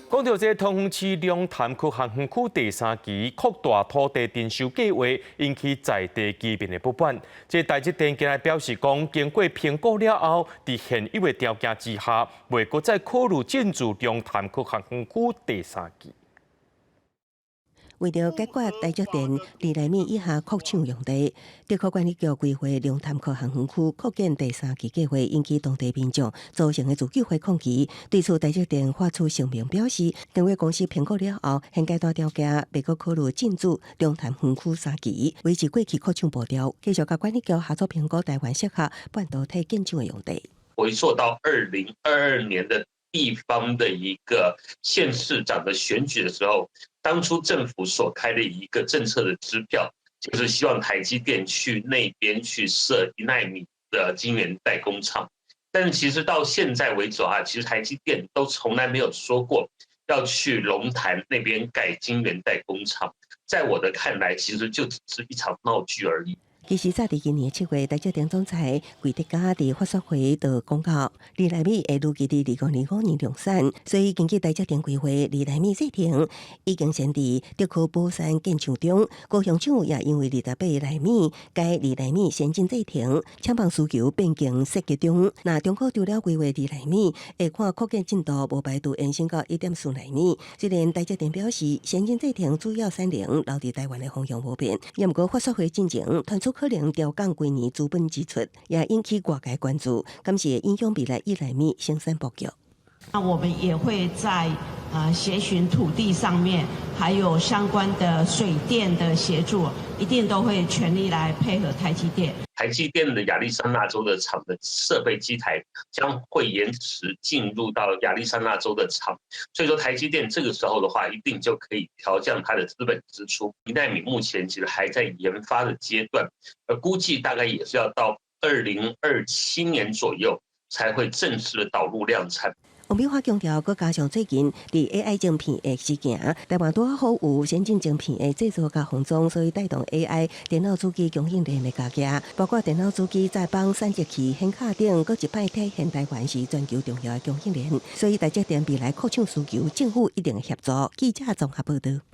講到這桃園市龍潭科學園區第三期擴大土地徵收計劃，引起在地居民的不滿。這台積電今日表示講，經過評估了後，佇現有的條件之下，袂閣再考慮進駐龍潭科學園區第三期。為著解決台積電2納米以下擴廠用地，竹科管理局規劃龍潭科學園區擴建第三期計劃，引起當地民眾組成的自救會抗議。對此，台積電發出聲明表示，經過公司評估了後，現階段條件袂閣考慮進駐龍潭園區三期，維持過去擴廠步調，繼續佮管理局合作評估台灣適合半導體建廠的用地。回溯到2022年的地方的一個縣市長的選舉的時候，當初政府所開的一個政策的支票，就是希望台積電去那邊去設1納米的晶圓代工廠。但是其實到現在為止啊，其實台積電都從來沒有說過要去龍潭那邊蓋晶圓代工廠。在我的看來，其實就只是一場鬧劇而已。其實早佇今年7月，台積電總裁魏哲家佇法說會就講到，2納米會預計佇2025年量產，所以根據台積電規劃，2納米製程已經先佇竹科寶山建廠中，高雄廠也因為28納米改2納米先進製程，廠房需求變更設計中。若中國除了規劃二納米，會看擴建進度無排除延伸到1.4納米。雖然台積電表示，先進製程主要產能留佇台灣的方向無變，也毋過法說會進前傳出可能調降幾年資本支出，也引起外界關注，敢是會影響未來1納米生產布局。那我們也會在協尋土地上面，還有相關的水電的協助，一定都會全力來配合台積電。台積電的亞利桑那州的廠的設備機台將會延遲進入到亞利桑那州的廠，所以說台積電這個時候的話，一定就可以調降它的資本支出。1納米目前其實還在研發的階段，而估計大概也是要到2027年左右才會正式的導入量產。王美花強調，閣加上最近佇 AI 晶片的事件，台灣拄好有先進晶片的製造佮封裝，所以帶動 AI 電腦主機供應鏈的加價，包括電腦主機載板、散熱器、顯卡等，閣一擺體現台灣是全球重要的供應鏈。所以台積電未來擴廠需求，政府一定會協助。記者綜合報導。